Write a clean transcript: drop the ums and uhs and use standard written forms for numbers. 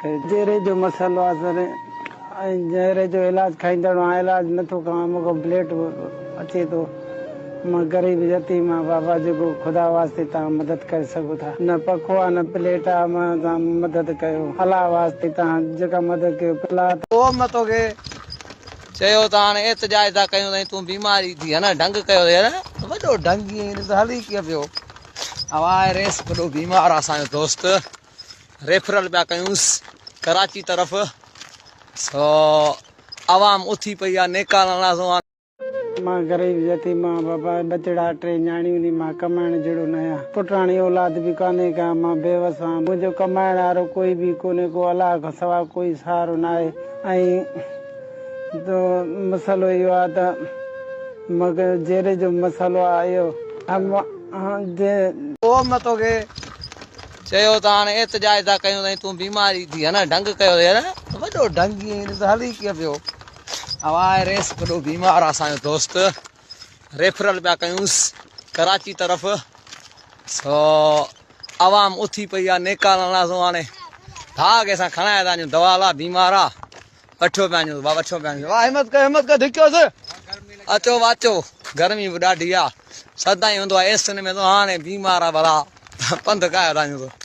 ڪيو. جيري جو مسئلو آ سر ۽ جيري جو علاج کائيندڙ آهيان علاج نٿو ڪران مون کي بليٽ اچي ٿو مان غريب يتيم آهيان بابا جيڪو خدا واسطي توهان مدد ڪري سگهو ٿا نه پکو آ نه پليٽ آ مان توهان مدد ڪيو الله واسطي توهان جيڪا مدد ڪيو پلا پوء مان توکي چيو ته هاڻي احتجاج ٿا ڪيون سائين تون بيماري ٿي هن ڍنگ ڪيو يار وڏو ڍنگي آهين ته هلي ڪيئن پيو اواء ريس وڏو بيمار آ اسان جو دوست ريفرل پيا ڪيونس ڪراچي طرف سو عوام اٿي پئي آ نيڪال لاء سو مان غريب يتيم آهيان بابا ٻچڙا ٽي نياڻيون ني مان ڪمائڻ جهڙو نه آهيان پٽاڻي اولاد به ڪانهي ڪا مان بيوس آهيان منهنجو ڪمائڻ وارو ڪوئي به ڪونهي ڪو الله کان سوا ڪوئي سهارو ناهي ۽ تو مسئلو اهو آهي ته مونکي جيري جو مسئلو آهي اهو پوء مان توکي چيو ته هاڻي احتجاج ٿا ڪيون سائين تون بيماري ٿي هن ڍنگ ڪيو يار وڏو ڍنگي آهين ته هلي ڪيئن پيو اواء ريس وڏو بيمار آ اسان جو دوست ريفرل پيا ڪيونس ڪراچي طرف سو عوام اٿي پئي آ نيڪال لاء سو هاڻي ڀاء کي اسان کڻائي ٿا وڃون دوا لاء بيمار آ وٺيو پيا وڃون ڀاء وٺيو پيا وڃون واهه همت ڪيو همت ڪيو ڌڪيوس اچو واچو گرمي به ڏاڍي آ سدائين هوندو آ ايسن ۾ تو هاڻي بيمار آ ڀلا پنڌ ڪاهي ٿا وڃون.